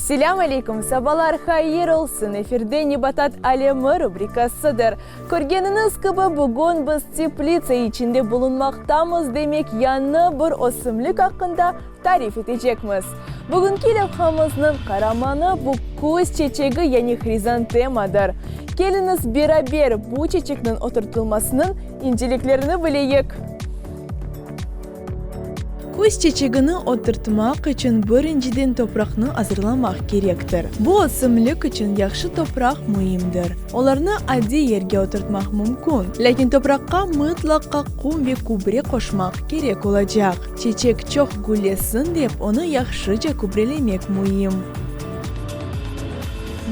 Selâm aleyküm, sabalar hayır olsun! Efirde Nebatat alemi rubrikasıdır. Körgeniñiz kibi, bugün biz teplitsa içinde bulunmaqtamız, demek, yañı bir ösümlik aqqında tarif etecekmiz. Bugünki levhamıznıñ qaramanı bu küz çeçegi, yani hrizantemadır. Keliñiz, beraber bu çeçekniñ oturtılmasınıñ inceliklerini bileyik. Küz çeçegini oturtmaq içün birinciden topraqnı azırlamaq kerektir. Bu ösümlik içün yahşı topraq müimdir. Olarnı adiy yerge oturtmaq mümkün, lâkin topraqqa mıtlaqa qum ve kübre qoşmaq kerek olacaq. Çeçek çoq güllesin dep, onı yahşıca kübrelemek müim.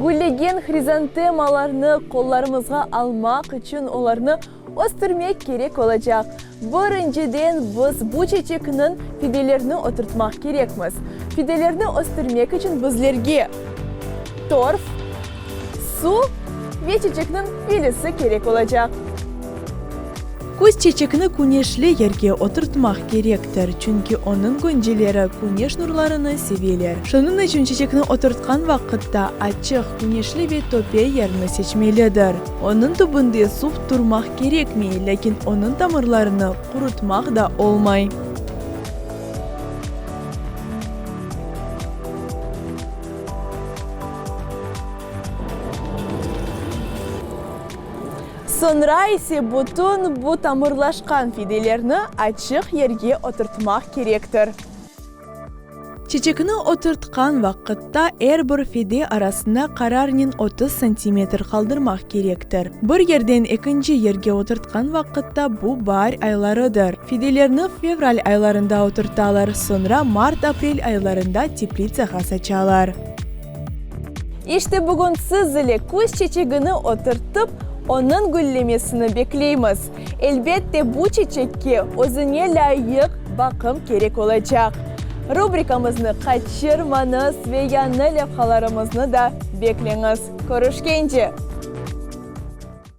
Güllegen hrizantemalarnı qollarımızğa almaq içün olarnı östürmek kerek olacaq. Birinciden biz bu çeçekniñ fidelerini oturtmaq kerekmiz. Fidelerni östürmek içün bizlerge torf, suv ve çeçekniñ filisi kerek olacaq. Küz çeçekni küneşli yerge oturtmaq kerektir, çünki onıñ gönceleri küneş nurlarını seveler. Şunıñ içün çeçekni oturtqan vaqıtta açıq, küneşli ve töpe yerni seçmelidir. Onıñ tübünde suv turmaq kerekmey, lâkin onıñ tamırlarını qurutmaq da olmay. Soñra ise bütün bu tamırlaşqan fidelerni açıq yerge oturtmaq kerektir. Çeçekni oturtqan vaqıtta er bir fide arasına qararnen 30 santimetr qaldırmaq kerektir. Bir yerden ekinci yerge oturtqan vaqıtta bu baar aylarıdır. Fidelerni fevral aylarında oturtalar, soñra mart-aprel aylarında teplitsağa saçalar. İşte bugün siz ile küz çeçegini oturtıp, onıñ güllemesini bekleymiz. Elbette, bu çeçekke özüne lâyıq baqım kerek olacaq. Rubrikamıznı qaçırmañız ve yañı levhalarımıznı da bekleñiz. Körüşkence!